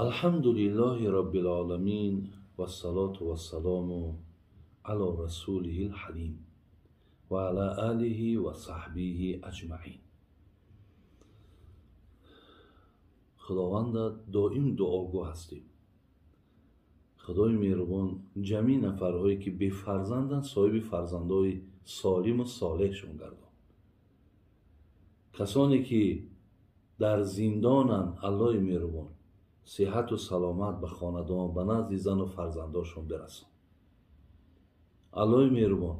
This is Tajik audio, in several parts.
Алҳамду лиллоҳи роббил оламин, вассалоту вассалому ало расулиҳил ҳалим ва ала олиҳи ва саҳбиҳи аҷмаин. Худованда доим дуогӯ ҳастем. Худои меҳрубон ҷамъи нафарҳое ки бефарзанданд, соҳиби фарзандҳои солиму солеҳшон гардон. Касоне ки дар зиндонанд, Аллоҳи меҳрубон сиҳату саломат ба хонадон, ба назди зану фарзандошон бирасон. Аллоҳи меҳрубон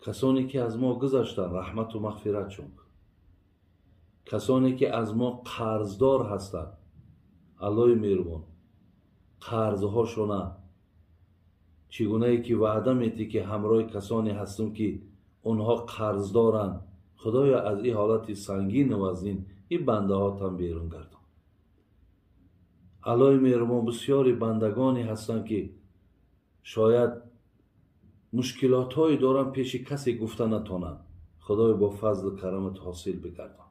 касоне ки аз мо гузаштанд, раҳмату мағфиратшон кун. Касоне ки аз мо қарздор ҳастанд, Аллоҳи меҳрубон қарзҳошона чӣ гунае ки ваъда метӣ ки ҳамроҳи касоне ҳастем ки онҳо қарздоранд, Худоё аз ин ҳолати сангину вазнин ин бандаҳотам берун гардон. Аллоҳи меҳрубон бисёри бандагоне ҳастанд ки шояд мушкилотҳое доранд, пеши касе гуфта натонанд. Худоё бо фазлу карамат ҳосил бигардон.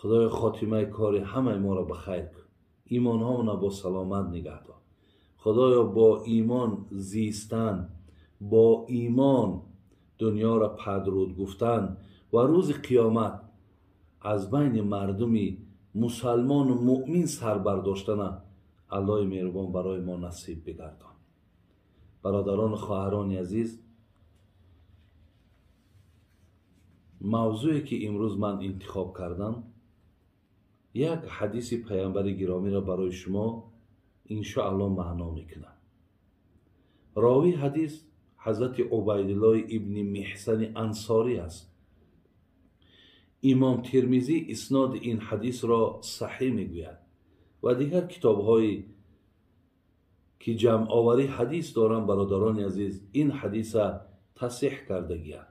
Худоё хотимаи кори ҳамаи моро ба хайр кун, имонҳомона бо саломат нигаҳ дор. Худоё бо имон зистан, бо имон дунёро падруд гуфтан ва рӯзи қиёмат аз байни мардуми мусалмону муъмин сар бардоштана Аллоҳи меҳрубон барои мо насиб бигардон. Бародарону хоҳарони азиз, мавзӯе ки имрӯз ман интихоб кардам, як ҳадиси паямбари гиромиро барои шумо иншоаллоҳ маъно мекунам. Ровии ҳадис ҳазрати Убайдуллоҳи ибни Меҳсани Ансорӣ аст. Имом Тирмизӣ исноди ин ҳадисро саҳеҳ мегӯяд ва дигар китобҳое ки ҷамъоварӣ ҳадис доранд, бародарони азиз, ин ҳадиса тасҳеҳ кардагианд.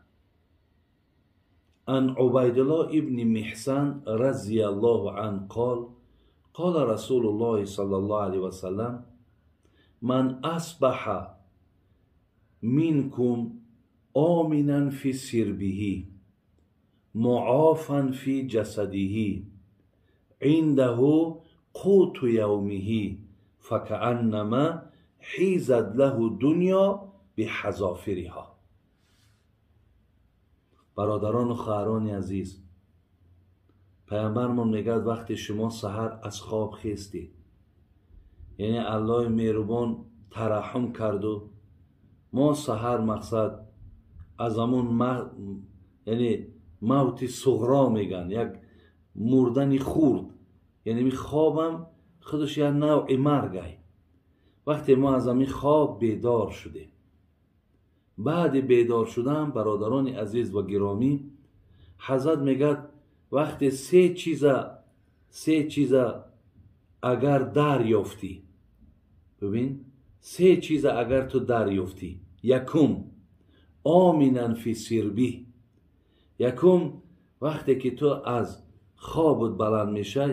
Ан Убайдуллоҳ ибни Меҳсан разияллоҳу ан қол қола Расулуллоҳи саллаллоҳу алайҳи васаллам: ман асбаҳа минкум оминан фи сирбиҳи муофан фи ҷасадиҳи индаҳу қуту явмиҳи факааннама ҳизат лаҳу дунё биҳазофириҳо. Бародарону хоҳарони азиз, паямбармон мегӯяд вақте шумо саҳар аз хоб хестед, яъне Аллоҳи меҳрубон тараҳҳум карду мо саҳар мақсад аз ҳамун яъне мавти суғро мегӯянд, як мурдани хурд, яъне ми хобам худаш як навъи маргай. Вақте мо аз ҳамин хоб бедор шудем, баъди бедор шудан, бародарони азиз ва гиромӣ, ҳазрат мегӯяд вақте се чиза агар дарёфтӣ, бибин, се чиза агар ту дарёфтӣ: якум, оминан фи сирбӣ, якум, вақте ки ту аз хобут баланд мешай,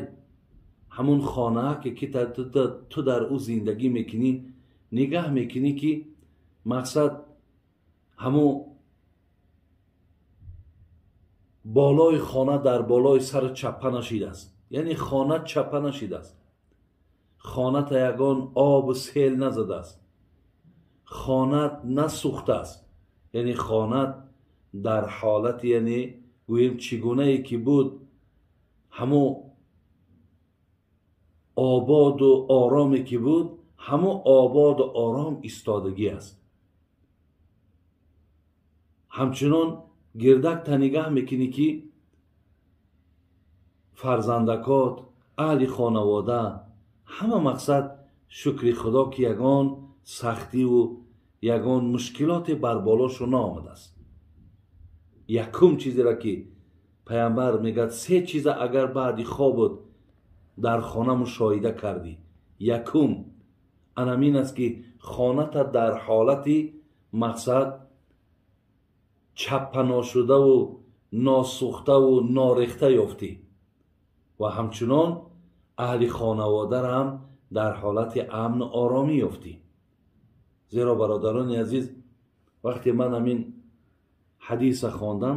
ҳамун хонаҳа ки ту дар ӯ зиндагӣ мекунӣ, нигаҳ мекунӣ ки мақсад ҳамун болои хона дар болои сар чаппа нашидааст, яъне хона чаппа нашидааст, хоната ягон обу сел назадааст, хонат насӯхтааст, яъне хонат дар ҳолати, яъне гӯем, чӣ гунае ки буд, ҳамун ободу ороме ки буд, ҳамун ободу ором истодагӣ аст. Ҳамчунон гирдакта нигаҳ мекунӣ ки фарзандакот, аҳли хонавода ҳама мақсад шукри Худо ки ягон сахтиву ягон мушкилоте бар болошо наомадааст. Якум чизеро ки паямбар мегӯяд, се чиза агар баъди хобут дар хона мушоҳида кардӣ, якум анамин аст ки хоната дар ҳолати мақсад чаппа ношудаву носӯхтаву норехта ёфтӣ ва ҳамчунон аҳли хонаводарам ҳам дар ҳолати амну оромӣ ёфтӣ. Зеро, бародарони азиз, вақте ман ҳамин ҳадиса хондам,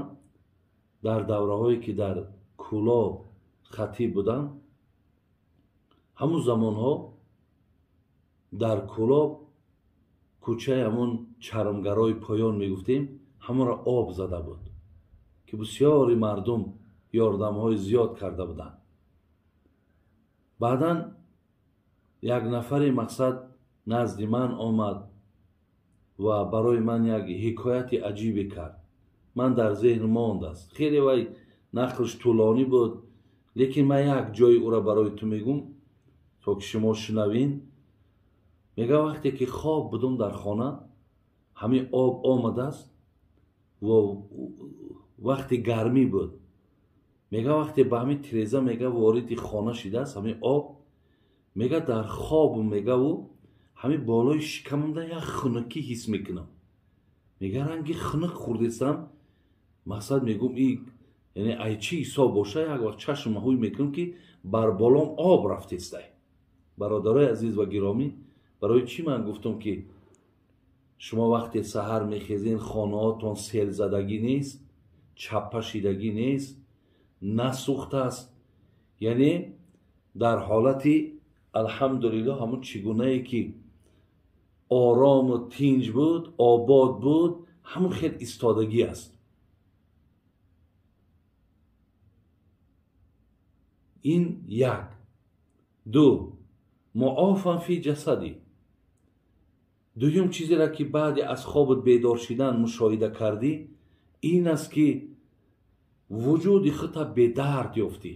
дар давраҳое ки дар Кӯлоб хатиб будам. Ҳамун замонҳо дар Кӯлоб кӯчаи ҳамун чармгарои поён мегуфтем, ҳамонро об зада буд, ки бисёри мардум ёрдамҳои зиёд карда буданд. Баъдан як нафари мақсад назди ман омад ва барои ман як ҳикояти аҷибе кард. Ман дар зеҳн мондааст. Хеле вай нақлш тӯлонӣ буд, лекин ман як ҷои ӯро барои ту мегӯм, то ки шумо шунавин. Мега вақте ки хоб будум дар хона, ҳамин об омадааст ва вақти гармӣ буд. Мега вақте ба ҳамин тиреза мега вориди хона шидааст, ҳамин об, мега дар хоб мега ӯ ҳамин болои шикамамда як хунукӣ ҳис мекунам. Мега ранги хунук хӯрдесам, мақсад мегӯм и яъне ай чӣ ҳисоб боша, як вақт чашм ҳуй мекунам ки бар болом об рафтестай. Бародарои азиз ва гиромӣ, барои чӣ ман гуфтам ки шумо вақте саҳар мехезен, хонаҳотон селзадагӣ нест, чаппашидагӣ нест, насӯхтааст, яъне дар ҳолати алҳамдулиллоҳ ҳамун чӣ гунае ки орому тинҷ буд, обод буд, ҳамун хел истодагӣ аст. Ин як. Ду, муофан фи ҷасадӣ. Дуюм чизеро ки баъди аз хобат бедор шидан мушоҳида кардӣ, ин аст ки вуҷуди худта бедард ёфтӣ.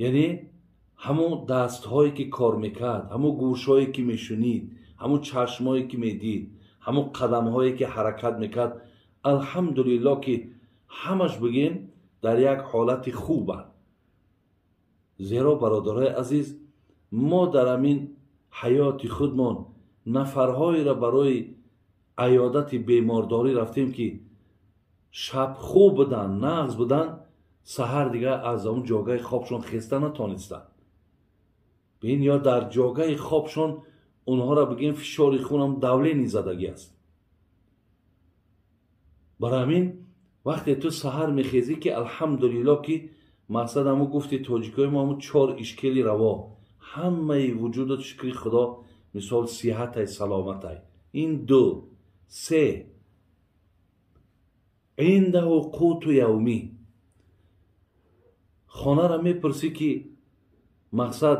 Яъне ҳамон дастҳое ки кор мекард, ҳамон гӯшҳое ки мешунид, ҳамон чашмҳое ки медид, ҳамон қадамҳое ки ҳаракат мекард, алҳамдулиллоҳ ки ҳамаш бигем дар як ҳолати хубанд. Зеро бародарои азиз, мо дар ҳамин ҳаёти худмон нафарҳоеро барои аёдати бемордорӣ рафтем ки шаб хуб буданд, нағз буданд, саҳар дигар аз он ҷогаи хобшон хеста натонистанд. Бин, ё дар ҷогаи хобшон онҳоро бигем фишори хунам давлени задагӣ аст. Барои ҳамин вақте ту саҳар мехезӣ ки алҳамдулиллоҳ ки мақсад ҳамун гуфти тоҷикои мо ҳамун чор ишкели раво, ҳамаи вуҷудат шукри худо мисол сиҳатай, саломатай. Ин ду. Се, индаҳу қуту явмӣ. Хонаро мепурсӣ ки мақсад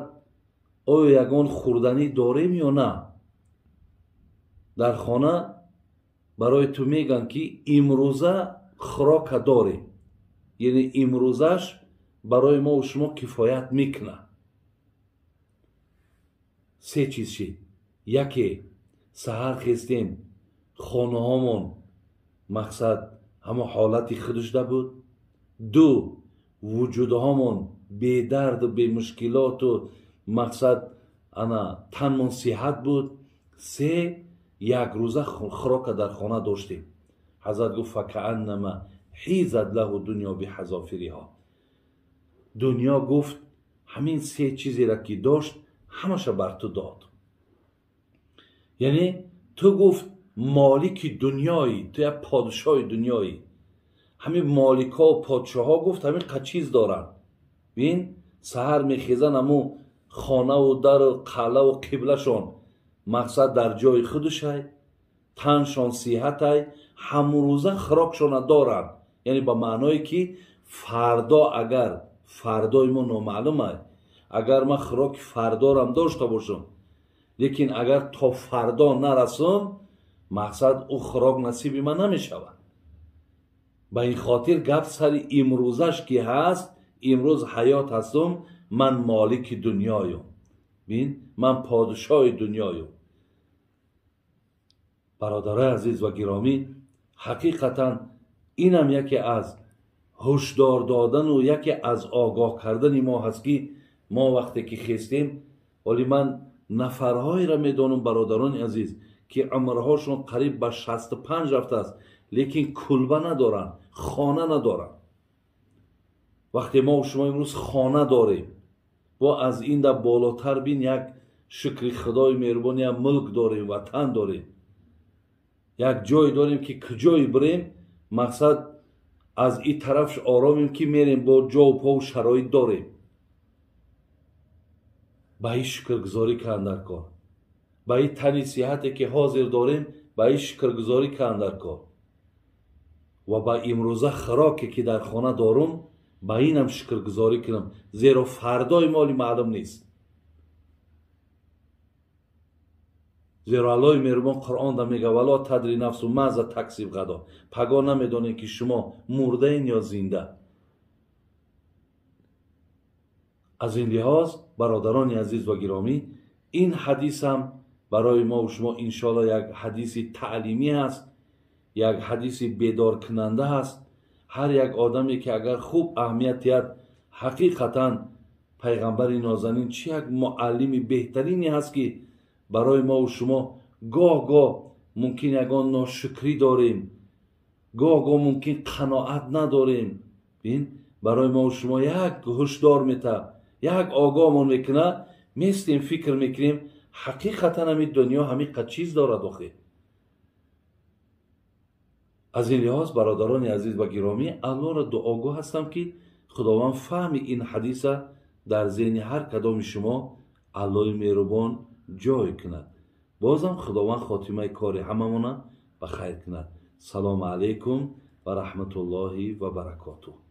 оё ягон хӯрданӣ дорем ё на? Дар хона барои ту мегӯянд ки имрӯза хӯрока дорем, яъне имрӯзаш барои мо шумо кифоят мекунад. Се чиз шид. Яке, саҳар хестем, хонаҳомон мақсад ҳамон ҳолати худашда буд. Ду, вуҷудҳомон бедарду бемушкилоту мақсад ана танмон сиҳат буд. Се, як рӯза хӯрока дар хона доштем. Ҳазрат гуфт факааннама ҳизат лаҳу дунё биҳазофириҳо. Дунё гуфт ҳамин се чизеро ки дошт ҳамаша бар ту дод. Яъне ту гуфт молики дунёӣ, ту як подшоҳи дунёӣ. Ҳамин моликҳо подшоҳҳо гуфт ҳамин қад чиз доранд. Бин, саҳар мехезан ҳамун хонаву дару қалъаву қиблашон мақсад дар ҷои худушай, таншон сиҳатай, ҳамрӯза хӯрокшона доранд. Яъне ба маъное ки фардо агар фардои мо номаълумай, агар ман хӯроки фардорам дошта бошам, лекин агар то фардо нарасам, мақсад ӯ хӯрок насиби ман намешавад. Ба ин хотир гап сари имрӯзаш ки ҳаст, имрӯз ҳаёт ҳастам, ман молики дунёям. Бин, ман подшоҳи дунёям. Бародарои азиз ва гиромӣ, ҳақиқатан инам яке аз ҳушдор додану яке аз огоҳ кардани мо ҳаст ки мо вақте ки хестем, вале ман нафарҳоеро медонам бародарони азиз ки умрҳошон қариб ба 65 рафтааст, лекин кулба надоранд, хона надоранд. Вақте мо шумо имрӯз хона дорем, бо аз ин да болотар бин як шукри худои меҳрубон, як мулк дорем, ватан дорем, як ҷой дорем ки куҷое бирем, мақсад аз ин тарафш оромем ки мерем, бо ҷову пову шароит дорем. Ба ин шукргузорӣ кунанд дар кор, ба ин тани сиҳате ки ҳозир дорем, ба ин шукргузорӣ кунанд дар кор ва ба имрӯза хӯроке ки дар хона дорум, ба инам шукргузорӣ кунам, зеро фардои моли маълум нест. Зеро Аллоҳи меҳрубон Қуръонда мега: вало тадри нафсу маза таксиб ғадо. Пагоҳ намедонед ки шумо мурдаен ё зинда. Аз ин лиҳоз бародарони азиз ва гиромӣ, ин ҳадисам барои мо ва шумо иншоалло як ҳадиси таълимӣ ҳаст, як ҳадиси бедоркунанда ҳаст. Ҳар як одаме ки агар хуб аҳамият диҳад, ҳақиқатан пайғамбари нозанин чӣ як муаллими беҳтарине ҳаст ки барои мо ва шумо гоҳ-гоҳ мумкин ягон ношукрӣ дорем, гоҳ-гоҳ мумкин қаноат надорем. Бин, барои мо ва шумо як ҳушдор метаҳад, як огоҳмон мекунад, местем фикр мекунем, ҳақиқатан ҳамин дунё ҳамин қад чиз дорад охир. Аз ин лиҳоз бародарони азиз ва гиромӣ, Аллоҳро дуогӯ ҳастам ки Худованд фаҳми ин ҳадиса дар зеҳни ҳар кадоми шумо Аллоҳи меҳрубон ҷой кунад. Бозам Худованд хотимаи кори ҳамамона ба хайр кунад. Салому алайкум ва раҳматуллоҳи ва баракотуҳ.